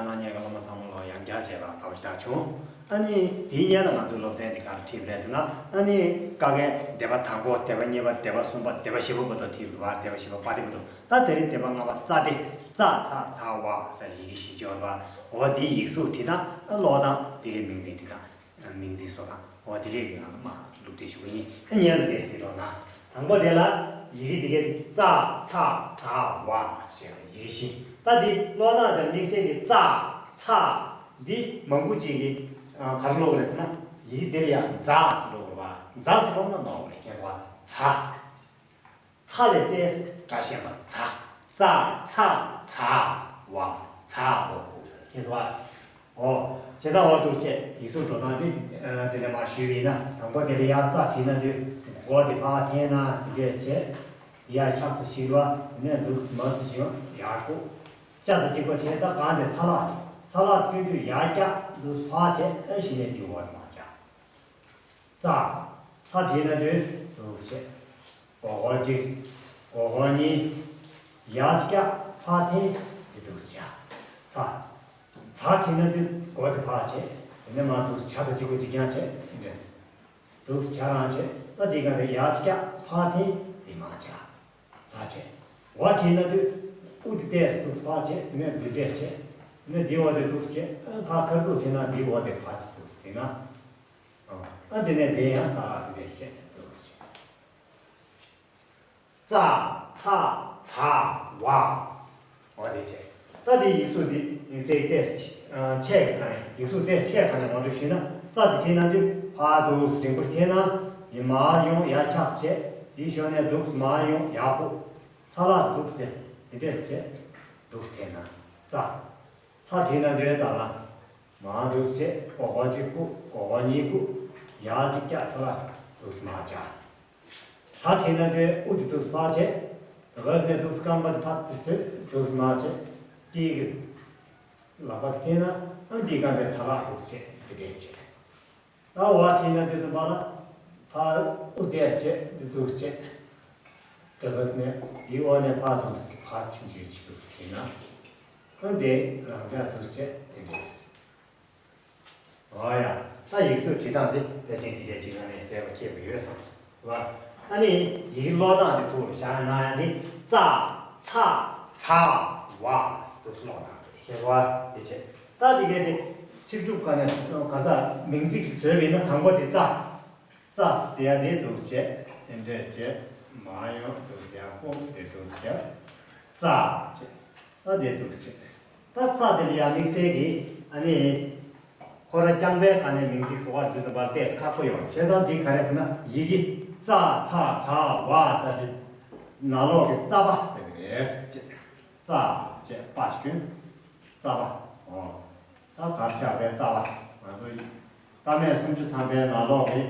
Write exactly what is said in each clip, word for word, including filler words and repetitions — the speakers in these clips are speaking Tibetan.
ན་ཉན་མཁན་སློབ་མ་ཚང་མ་ལ་ཡང་བསྐྱར་བྱས་པ་དགའ་པོ་ཞེ་དྲག་བྱུང་། ཨ་ནི་དེའི་སྔོན་ལ་ང་ཚོའི་སློབ་ཚན་འདི་ག་རེ་ཁྲིད་པ་རེད་ཟེར་ན། ཨ་ནི་ཀ་ཁའི་སྡེ་པ་དང་པོ། སྡེ་པ་གཉིས་པ། སྡེ་པ་གསུམ་པ། སྡེ་པ་བཞི་པ་བར་དུ་ཁྲིད་པ། སྡེ་པ་བཞི་པ་པ་ཏི་བར་དུ། ད་དེ་རིང་སྡེ་པ་ལྔ་པ་ཙ་སྡེ། ཙ་ཚ་ཛ་ཝ་ཟེར་ཡི་གེ་བཞི་ཅིག་ཡོད་པ། འོ་དེའི་ཡིག་གཟུགས་བྲིས་སྟངས། ཀློག་སྟངས། དེ་གའི་མིང་ཚིག་བྲིས་སྟངས། མིང་ཚིག་བཟོ་སྟངས། འོ་དེ་རིགས་ཀྱི་ནང་ལ་མར་ལུགས་འགྲེལ་ཞུ་གི་ཡིན། ཨ་ནི་སྔོན་ལ་དེ་གཟིགས་རོགས་གནང་། དང་པོ་དེ་ལ་ཡི་གེ་དེ་གའི་ཙ་ཚ་ཛ་ཝ་ཞེས་པ་ཡི་གེ་བཞི། ད་དེ་ཀློག་སྟངས་དེ་དམིགས་བསལ་གྱི་ཙ་ཚ་འདི་མང་པོ་ཅིག་གིས་ཨ་ག་རེ་ཀློག་གི་རེད་ཟེར་ན། ཡི་གེ་དེ་ལ་ཡང་ཛ་ཟེར་ཀློག་གི་རེད་པ། ཛ་ཟེར་ཀློག་ན་ནོར་བ་རེད། ཁྱེད་ཚོ། ཚ། ཚ་ལས་ཏོག་ཙམ་སྒྲ་ཞན་པ། ཚ། ཙ་ཚ་ཛ་ཝ། ཛ་ཝ། ཁྱེད་ཚོ། འོ། བྱས་ཙང་འོ་འདུག་སེ་ཡིག་གཟུགས་འགྲོ་སྟངས་དེ། ཨ། དེ་ནས་མར་ཞུས་པ་ཡིན་ན། དང་པོ་དེ་ལ་ཡར་ཙ་བྲིས་ན་འདུག་མགོ་དེ་ཕར་འཐེན་ན་དེ་འདྲས་བྱས། ཡར་འཁྱག་ཙམ་ཞིག་ལ། དེ་ནས་འདུག་མར་ཙམ་ཞིག་ཡར་བཀུག་ལྕགས་དང་གཅིག་པ་བྱས། ད་གང་དེ་ཚ་ལག་ཚ་ལག་སྐྱོན་དུས་ཡར་བཀྱག་འདུག་ཕར་བྱས། ཨ་གཞི་ནས་དེའི་འོག་ལ་མར་བཅག་ཙ། ཚ་བྲིས་ན་འདུག་འདུག་སེ། སྒོར་སྒོར་གཅིག་སྒོར་སྒོར་གཉིས། ཡར་བཀྱག་ཕར་འཐེན། དེ་འདུག་སེ་བྱས། ཚ། ཚ་བྲིས་ན་འདུག་མགོ་དེ་ཕར་བྱས། དེ་ནས་མར་འདུག་སེ་ཇ་དང་གཅིག་པ་གཅིག་རྐྱང་བྱས། དེ་འདྲས། འདུག་སེ་ཇ་རང་བྱས། ད་འདི་ག་རེ། ཡར་བཀྱག་ཕར་འཐེན། དེ་མར་བཅག་ཙ་བྱས། ཝ་བྲིས་ན་འདུག་དབུ་དེ་ཏོག་ཙམ་འདུག་སེ་ཕར་བྱས། དེ་ནས་འདི་འདྲས་བྱས། དེ་ནས་འདི་འོག་དེ་འདུག་སེ་བྱས། ཨ། ཕར་ཁ་ཐུག་འཐེན་ན་འདི་འོག་དེ་ཕར་ཅིག་འདུག་སེ་འཐེན་ན། ཨ། དེ་ནས་དེ་ཡང་ཚ་ལག་དེ་འདྲས་བྱས། འདུག་སེ་བྱས། ཙ། ཚ། ཛ། ཝ། འོ་དེ་བྱས། ད་དེ་ཡིག་གཟུགས་དེ་དམིགས་བསལ་ཏོག་ཙམ་ཆད་ཀྱི་སྒང་ནས། ཡིག་གཟུགས་ཏོག་ཙམ་ཆད་སྒང་ནས་ངོ་སྤྲོད་ཞུས་ན། ཙ་དེ་བྲིས་ན་འདུག་ཕར་འདུག་སེ་རིང་པོ་འཐེན་ན། དེ་མར་ཡོང་ཡར་འཁྱག་བྱས། དེའི་གཞུག་ནས་འདུག་སེ་མར་ཡོང་ཡར་བཀུག་ཚ་ལག་འདུག་སེ་དེ་འདྲས་བྱས། འདུག་སེ་འཐེན་ན་ཙ། ཚ་བྲིས་ན་འདུག་ད་ལ། མར་འདུག་སེ་བྱས། སྒོར་སྒོར་གཅིག་བཀུག་སྒོར་སྒོར་གཉིས་བཀུག་ཡར་གཅིག་བཀྱག་ཚ་ལག་འདུག་སེ་མར་བཅག་ཚ་བྲིས་ན་འདུག་དབུ་དེ་འདུག་སེ་ཕར་བྱས། དེ་ག་ནས་འདུག་སེ་རྐང་པ་དེ་ཕར་ཙམ་བཟོས། འདུག་སེ་མར་བྱས། སྐེ་གི་ལག་པ་དེ་འཐེན་ན། ཨ། འདིའི་སྒང་དེ་ཚ་ལག་འདུག་སེ་བྱས། དེ་འདྲས་བྱས། ད་ཝ་བྲིས་ན་འདུག་ཙམ་པ་ལ། ཕར་དབུ་འདུག་སེ་བྱས། འདི་འདུག་སེ་བྱས། དེ་ག་ནས་དེའི་འོག་ནས་ཕར་འདུག་སེ་ཕར་ཆུང་ཆུང་ཅིག་འདུག་སེ་འཐེན་ན། ཨ། འདི་རང་འཇགས་འདུག་སེ་བྱས། དེ་འདྲས། འོ་ཡ། ད་ཡིག་གཟུགས་བྲིས་སྟངས་དེ་ཕལ་ཆེར་དེ་འདྲ་ཅིག་ནང་ནས་གསལ་པོ་ཁྱད་པར་ཡོད་བསམ་སོང་། ཨ་ནི་ཡི་གེ་ཀློག་སྟངས་དེ་ཐུགས་ལ་བཞག་གནང་ཡ་དེ། ཙ། ཚ། ཛ། ཝ། འདུག་སེ་ཀློག་སྟངས་རེད། ཤེས་པ་དེ་བྱས། ད་དེ་གའི་དེ་ཚིག་གྲུབ་སྒང་ནས་ག་ས་མིང་ཚིག་བཟོས་པ་ཡིན་ན། དང་པོ་དེ་ཙ། ཙ་ཟེར་ཡ་དེ་འདུག་སེ་བྱས། དེ་འདྲས་བྱས། མར་ཡོང་འདུག་སེ་ཡར་བཀུག་དེ་འདུག་སེ་བྱས། ཙ་བྱས། ད་དེ་འདུག་སེ་བྱས། ད་ཙ་དེ་ལ་ཡང་དམིགས་བསལ་གྱི། ཨ་ནི་ཁོ་རང་རྐྱང་པའི་སྒང་ནས་མིང་ཚིག་བཟོ་བར་དུས་ཙམ་པར་ཏོག་ཙམ་ཁག་པོ་ཡོད། བྱས་ཙང་འདི་ག་རེ་ཟེར་ན། ཡི་གེ་ཙ་ཚ་ཛ་ཝ་ཟེར་དེ་ནང་ལོགས་ཀྱི་ཙ་པ་ཟེར་གྱི་རེད། ཙ་བྱས་པ་ཞིག་གྱོན། ཙ་པ། འོ། ད་གར་ཆགས་པའི་ཙ་པ། ང་ཚོ་ལྟ་སྨད་སུམ་ཅུ་ཐམ་པའི་ནང་ལོགས་ཀྱི་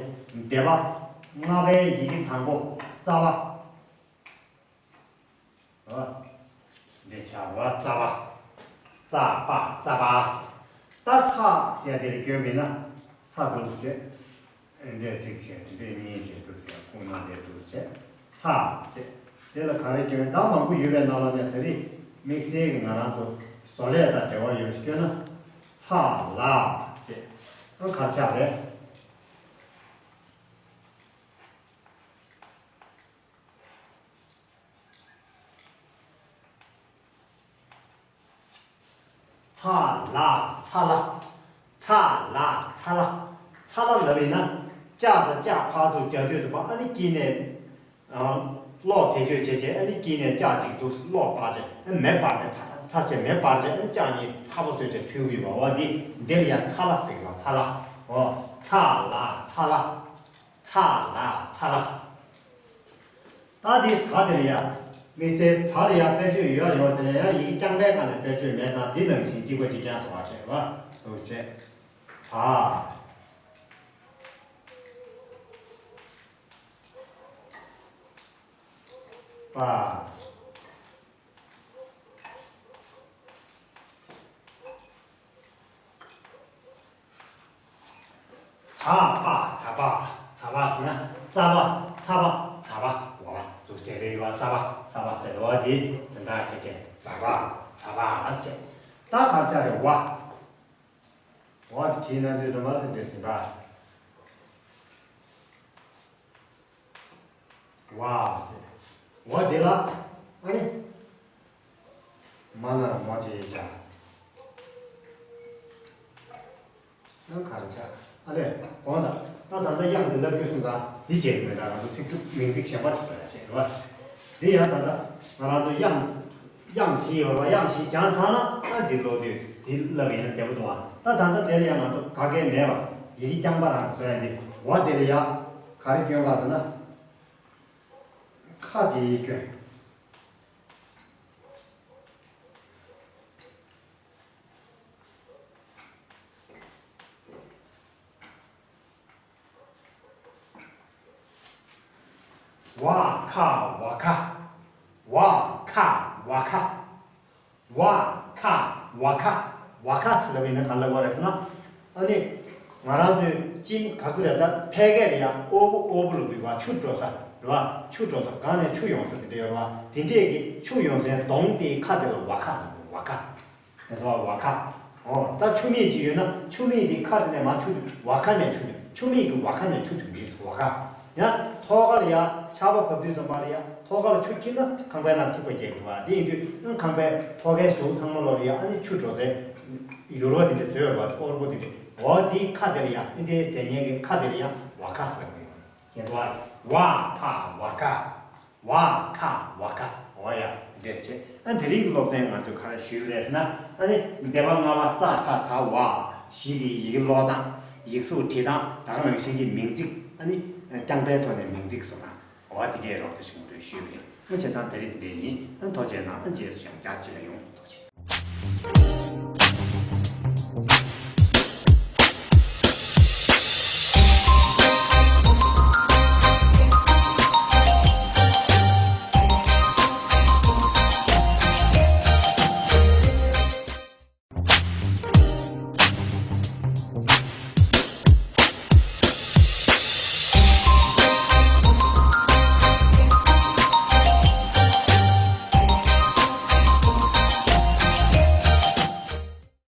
སྡེ་པ་ལྔ་པའི་ཡི་གེ་དང་པོ་ཙ་པ། འོ། འདི་ཆགས་པ་ཙ་པ། ཙ་པ་ཙ་པ། ད་ཚ་ཟེར་དེ་ལ་སྐྱོན་མིན་ན། ཚ་འདུག་སེ། འདི་གཅིག་བྱས། འདི་གཉིས་བྱས། འདུག་སེ་ཁོང་རྣམ་པས་འདུག་སེ་ཚ་བྱས། དེ་ལ་ག་རེ་སྐྱོན། ད་མང་པོ་ཡོད་པའི་ནང་ལ་ནས་དེ་རིང་དམིགས་བསལ་གྱི་ང་རང་ཚོ་བཟོ་ལས་དང་འབྲེལ་བ་ཡོད་པ་སྐྱོན་ན། ཚ་ལ་བྱས། ཨ། གར་ཆགས་རེད། ཚ་ལ་ཚ་ལ། ཚ་ལ་ཚ་ལ། ཚ་ལ་ལབ་ཡིན་ན། ཅ་དང་ཅ་ཕར་ཚུར་སྦྱར་དུས་ཙམ་པ། ཨ་ནི་དཀྱིལ་ནས། ཨ། གློག་བེད་སྤྱོད་བྱས་བྱས། ཨ་ནི་དཀྱིལ་ནས་ཅ་གཅིག་འདུག་སེ་གློག་སྤར་བྱས། ཨ། མེ་སྤར་ནས་ཚ་ཚ་ཚ་བྱས་མེ་སྤར་བྱས། ཨ་ནི་ཅ་གཉིས་ཚ་པོ་བཟོས་བྱས་མཐུད་ཀྱི་ཡོད་པ། འོ་འདི་འདི་ལ་ཡང་ཚ་ལ་ཟེར་གྱི་ཡོད། ཚ་ལ། འོ། ཚ་ལ་ཚ་ལ། ཚ་ལ་ཚ་ལ། ད་དེ་ཛ་དེ་ལ་ཡ། དམིགས་བསལ་ཛ་ལ་ཡ་དཔེར་བརྗོད་ཡོད་ཡོད། དེ་ལ་ཡ་ཡི་གེ་རྐྱང་པའི་སྒང་ལ་དཔེར་བརྗོད་མེད་ཙང་། འདི་ནང་བཞིན་གཅིག་པ་གཅིག་རྐྱང་བཟོ་བ་བྱས་པ། འདུག་སེ་བྱས། ཛ། པ། ཛ་པ་ཛ་པ། ཛ་པ་ཟེར་ན་ཙ་པ་ཚ་པ་ཛ་པ། འོ་བ་འདུག་སེ་རེད་པ། ཙ་པ་ཚ་པ་ཟེར་བ་འདི་དོན་དག་ཁྱད་ཆེ། ཛ་པ་ཛ་པ་ཟེར། ད་གར་ཆགས་རེད། ཝ། ཝ་དེ་བྲིས་ན་འདོད་ཙམ་པ་དེ་འདྲ་ཟིན་པ། ཝ་ཅེས། ཝ་དེ་ལ་ཨ་ནི། མ་ན་ར་མོ་ཅེས་བྱ། ཡང་གར་ཆགས། ཨ་ལས། གོང་དང་། ད་ད་ལྟ་དབྱངས་འདི་ལབ་རྒྱུ་སོང་ཙང་འདི་བྱེད་དགོས་མེད། ད་ང་ཚོ་ཚིག་གྲུབ་མིང་ཚིག་གཞན་པ་ཞིག་བཟོ་ཡ་བྱེད་རེད་བ། འདི་ཡང་ད་ལྟ་ང་རང་ཚོ་དབྱངས། དབྱངས་བཞི་ཡོད་རེད་བ། དབྱངས་བཞི་སྦྱངས་ཚར་ན་ཨ་འདི་ཀློག་དུས་འདི་ལབ་ཡིན་ན་བདེ་པོ་འདུག་བ། ད་ད་ལྟ་འདི་ལ་ཡང་ང་ཚོ་ག་གེ་མེད་བ། ཡི་གེ་རྐྱང་པ་རང་གིས་བཟོ་ཡ་འདི། ཝ་འདི་ལ་ཡ་ག་རེ་སྐྱོན་ག་ཟེར་ན། ཁ་ཅིག་སྐྱོན། ཝ་ཁ་ཝ་ཁ། ཝ་ཁ་ཝ་ཁ། ཝ་ཁ་ཝ་ཁ། ཝ་ཁ་ཟེར་ལབ་ཡིན་ན་ག་ལབ་པ་རེད་ཟེར་ན། ཨ་ནི། ང་རང་ཚོའི་ཅི་ག་ཚོད་རེད། ད་ཕལ་སྐད་ལ་ཡ་ཨོ་བུ་ཨོ་བུ་ལབ་དུས་བ་ཆུ་འགྲོ་ས་རེད་བ། ཆུ་འགྲོ་ས་གང་ནས་ཆུ་ཡོང་ས་དེ་འདྲ་ཡོད་རེད་བ། དེ་འདྲས་ཀྱི་ཆུ་ཡོང་སའི་གདོང་དེའི་ཁ་དེ་ལ་ཝ་ཁ་ལབ་དུས་ཝ་ཁ། ངས་སོ་ཝ་ཁ། ཨོ། ད་ཆུ་མིག་ཅིག་ཡོད་ན་ཆུ་མིག་དེ་ཁ་དེ་ནས་མར་ཆུ་དུས་ཝ་ཁ་ནས་ཆུ་དུས། ཆུ་མིག་གི་ཝ་ཁ་ནས་ཆུ་དུས་ངས་སོ་ཝ་ཁ། ཡང་ཐོག་ཁ་ལ་ཡ་ཆར་པ་བབས་དུས་ཙམ་པ་ལ་ཡ་ཐོག་ཁ་ལ་ཆུ་འཁྱིལ་ན་ཁང་པའི་ནང་ཐིགས་པ་རྒྱག་གི་རེད་བ། དེ་ཡིན་དུས་ཁང་པའི་ཐོག་ཁའི་ཟུར་ཚང་མ་ལོག་ལ་ཡ་ཨ་ནི་ཆུ་འགྲོ་སའི་ཡུར་བ་དེ་འདྲ་བཟོས་ཡོད་རེད་བ། ཨོར་པོ་དེ་འདྲ། འོ་དེའི་ཁ་དེ་ལ་ཡ་དེ་འདྲའི་དེ་ཉན་གི་ཁ་དེ་ལ་ཡ་ཝ་ཁ་ལབ་གི་ཡོད་རེད། ངས་སོ་ཝ་ཁ་ཝ་ཁ། ཝ་ཁ་ཝ་ཁ། འོ་ཡ། འདི་འདྲས་བྱས། ཨ་དེ་རིང་གི་སློབ་ཚན་ང་ཚོས་ག་རེ་ཞུས་པ་རེད་ཟེར་ན། ཨ་ནི་སྡེ་པ་ལྔ་པ་ཙ་ཚ་ཛ་ཝ་བཞི་གི་ཡི་གེ་ཀློག་སྟངས། ཡིག་གཟུགས་བྲིས་སྟངས། ད་ག་ནང་བཞིན་གྱི་མིང་ཚིག་ཨ་ནི་རྐྱང་པའི་ཐོག་ནས་མིང་ཚིག་བཟོ་སྟངས། འོ་དེ་གས་རོབ་ཙམ་ཞིག་ངོ་སྤྲོད་ཞུས་པ་རེད། ཨ་བྱས་ཙང་དེ་རིང་དེ་འདྲས་ཡིན། ཨ་ཐུགས་རྗེ་གནང་། ཨ་རྗེས་སུ་ཡང་བསྐྱར་མཇལ་ཡོང་། ཐུགས་རྗེ་ཆེ།